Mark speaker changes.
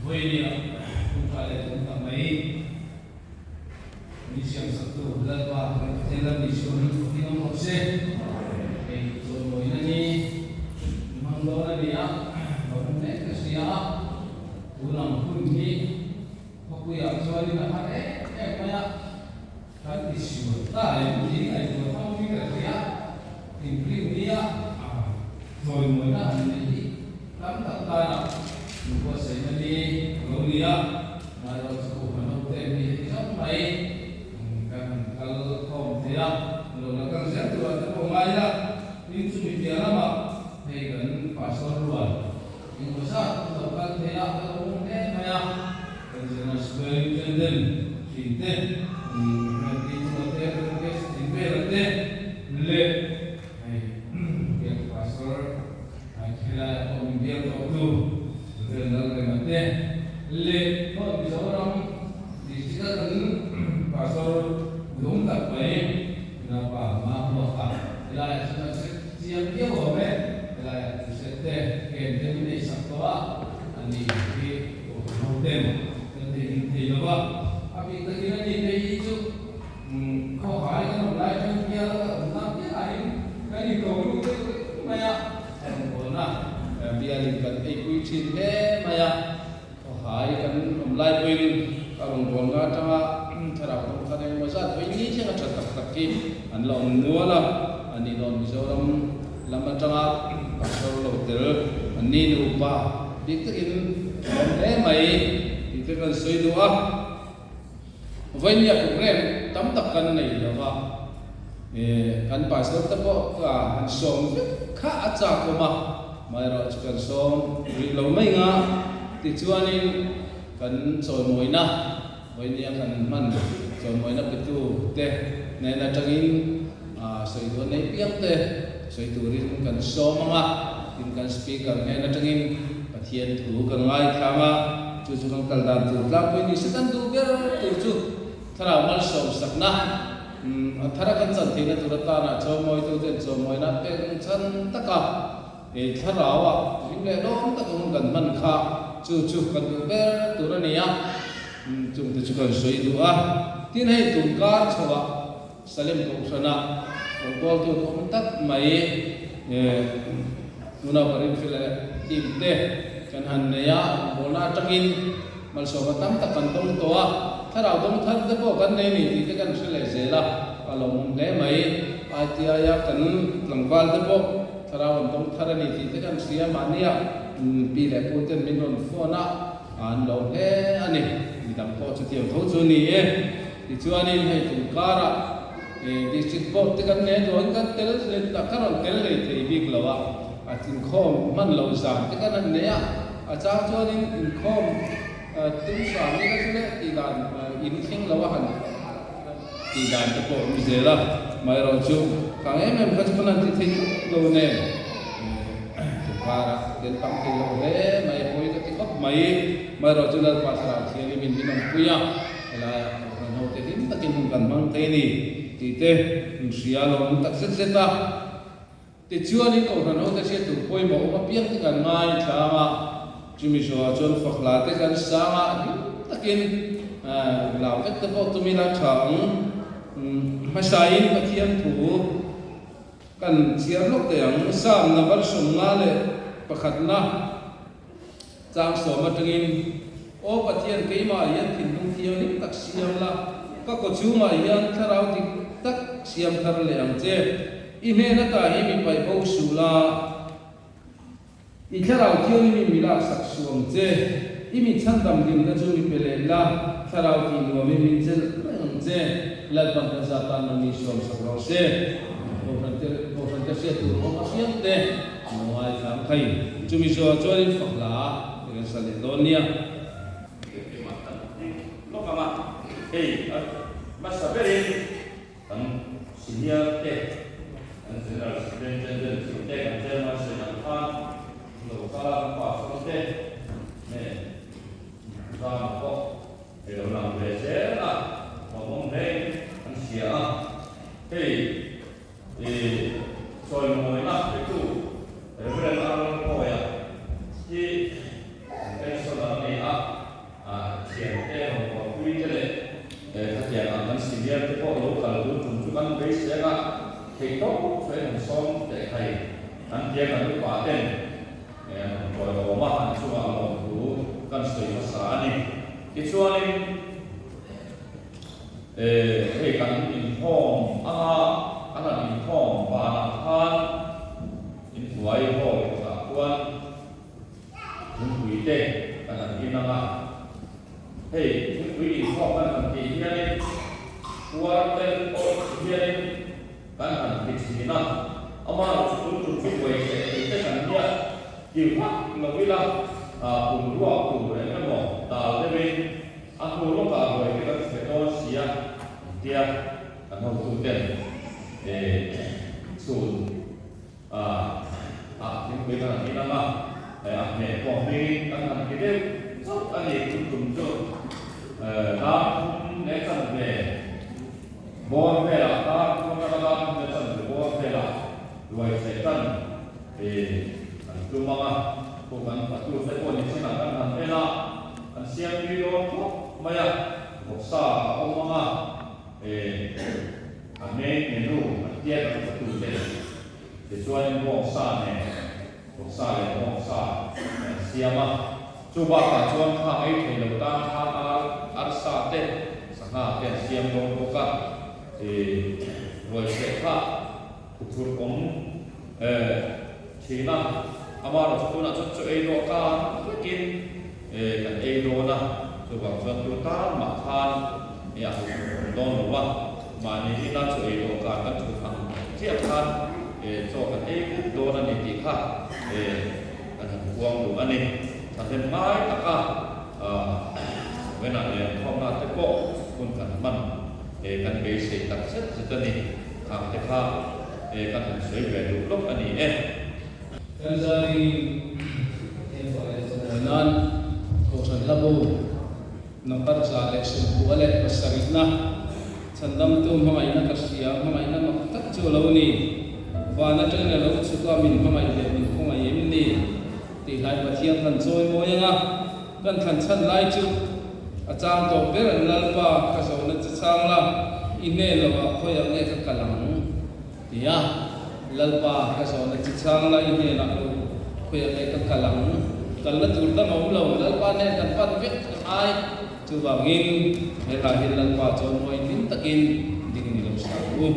Speaker 1: Vawinia hun tha leh tum tak mai min siamsaktu Lalpa kan Pathian Lal Isua hming fakin awm rawh se. Hei chawimawina ni min hmang dawn a ni a, lo hmu mek ka hria a, tun ang hun hi khawpuiah chuanin a har em em mai a. Kan ti sual ta em tih ngaihtuah thang hi ka hria. Inrin nia chawimawina an neih hi tam tak tana inbuatsaihna ni a lo ni a. Hmairawh chu Kohhran hote mi hei zauh mai kan han kal khawm thei a, lo la kal zel turah te pawh ngai ila. Tin, chumi piah lamah hei kan Pastor rual engemaw zat an lo kal thei a, ka lo awm hle mai a. Kan General Superintendent thin te, Rev. Chua te, Rev. Kes Tinvela te leh hei biak Pastor helaiah pawh min biak tawhtu Rev. Lalrema te leh North Mizoram District-a kan Pastor lung tak mai Napa Mahmuaka helaiah chuan an hre chiang viau awm e, helaiah Joseph te ken te min eisak tawh a, ani hi Kohhran ho ten kan theihnghilh thei lo va, a bik takin ani te hi chu khawhai kan awm lai atang bial a awm na bialaiin kan inko lut deuh reng mai a, a rawn bawn a, bialin kan eipui thin hle mai a, khawhai kan awm lai pawhin a rawn bawn na atanga thlarau dawng thar engemaw zat pawhin ni thleng a tha tak tak hi an la awm nual a, ani dawn Mizoram lam atanga pastor lo tel an ni nupa. Dik takin a awm hle mai tih te kan sawi duh a, vawinia program tam tak kan nei lo va, kan pastor te pawh ka han sawm vek kha a chak awm a, amaherawh chu kan sawm rih lo mai nga, tichuanin kan chawimawina vawinia kan hman chawimawina petu te hnen atangin sawi duh a nei piang te sawi turin kan sawm ang a, tin kan speaker hnen atangin Pathian thu kan ngaithlang a, chu chu kan kal dan tur tlangpui ni se kan duh ber tur chu thlarau malsawm sakna a thara kan chan theihna tur atana chawmawitute an chawmawina pek chhan taka thlarauah hlim leh lawm taka hun kan hman kha chu chu kan duh ber tur a ni a, chungte chu kan sawi duh a, tin hei tunkar chhoah Salem Kohhrana rawngbawltu awm tak mai Nunau Karinfil leh team te kan han nei a, rawngbawlna atangin malsawmna tam tak kan dawng tawh a, thlarau dawng thar te pawh kan nei ni tih te kan hre leh zel a, a lawmawm hle mai. ITI-a kan tlangval te pawh thlarau an dawng thar a ni tih te kan hria mahnia pi leh pu ten min rawn phone a, an lawm hle a ni. Midang pawh chutiang tho chu ni e. Tichuanin hei tum karah District Board te kan nei dawn kan tel hle tak ka rawn tel hlei thei bik lo a, a inkhawm hman lo zan te kan han nei a, a chang chuanin inkhawm tum hram ila chu leh tih dan in thleng lo a han tih dan te pawh awm zel a, amaherawh chu khang em em kha chu kan han ti thei lo nen tum karah tel tam thei lo hle mai a pawi ka ti khawp mai, amaherawh chu Lalpa Thlarau Thianghlimin min awmpui a. Helaiah Kohhran hote hlim takin hun kan hmang thei a ni tih te in hria lo awm tak zet zet a. Tichuanin Kohhran hote hriat tur pawimawh awm apiang te kan ngaithlang a, chumi zawhah chuan fakhla te kan sang a, hlim takin lau vek te pawh tum ila tha ang. Hmasain Pathian thu kan chhiar lawk teh ang, Psalm number 51. Chang sawm atangin, Aw Pathian, keimah hian thinlung thianghlim tak siam la, ka kaw chhungah hian thlarau dik tak siam thar leh ang che. I hnen ata hi mi paih bo suh la, i thlarau thianghlim i mi laksak suh ang che. I mi chhandam hlimna chu mi pe leh la, thlarau tih nuamin min chelh reng ang che. Lalpan kan zat tan man mi suamsak rawh se. Kohhran te hriat tur awm apiang te. Mawngai thlang khain chumi zawh chuanin fak hla i kan sa leh dawn nia.
Speaker 2: Engkimah kan ding lawk ang a, hei a hmasa berin kan senior te, kan General Superintendent thin te, kan Chairman sawi ang khan lo kal a, kan pastor te nen zama pawh hei lo lang ve zel a, lawmawm hlein an hria a, hei I chawimawina petu Rev. Arnold Hawia hi pensioner a ni a. Theih tawp chuan an sawm teh thei. An tia kan upa ten an han tawiawm a, an chungah lawmthu kan sawi hmasa a ni. Tichuanin hei kan inkhawm anga kan han inkhawm vanah khan inhnuai hall kawtah khuan thingpui te kan han in anga hei thingpui inkhawm kan han tih hianin puar tel pawh hianin Kan han ti thin a, amah chu tun tum chu buai hreh thei te kan nia, ti vak lo ila pum ruak tur eng emaw dal deuhin a hnu lawkah buai te kan hreh dawn sia an tia, kan hotu ten chhun ah thingpui kan han in ang a, a hmeh pawh hmingin kan han ti deuh chauh a ni tun tum chu dar thum leh chanve. Bawr velah kar thum atanga dar thum leh chanve bawr velah ruai chhe tan an tum ang a, pawh kan fatu te pawh ni chinah kan han en a, an siam tui dawn khawp mai a, vawksa a awm ang a, a main menu an tia kan fatu te tichuanin bawngsa nen vawksa leh bawngsa an siam a, chu bakah chuan khang ei thei lo tan khan ar arsa te sangha te an siam dawn bawk a, ih ruaiseh kha huphurh awm eh thin a, amaherawhchu tunah chuan chaw ei dawh tan vekin eh kan ei dawn a, chuvang chuan tu tan mah khan eh a huphurh awm dawn lo a, mahni ina chaw ei dawh kan kan thut ang chiah khan eh chaw kan ei vek dawn a ni tih kha eh kan han huang duh a ni. Thahnem ngai taka Venah leh khawmna te pawh hun kan hman kan beisei tak zet zet a ni. Khang te kha kan han sawi ve duh lawk a ni e.
Speaker 1: Kan zaiin Pathian fak leh chawimawi nan Kohhran Hlabu number 177 na Chhandamtu hmangaihna ka hria, hmangaihna mak tak chu a lo ni. Van atangin a lo chhuk a, min hmangaih leh min khawngaih em ni? Tihlai Pathian kan chawimawi ang a, kan thlan chhan lai chu a chang tawh ber an Lalpa ka zawhna che chang la, i hne lo ah khawiah nge ka kal ang? Ti a, Lalpa ka zawhna che chang la, i hnenah lo khawiah nge ka kal ang? Kalna tur dang a awm lo, Lalpa hnen kan pan vek a ngai. Chuvangin he hla hi Lalpa chawimawi hlim takin ding ni lo sa ang u.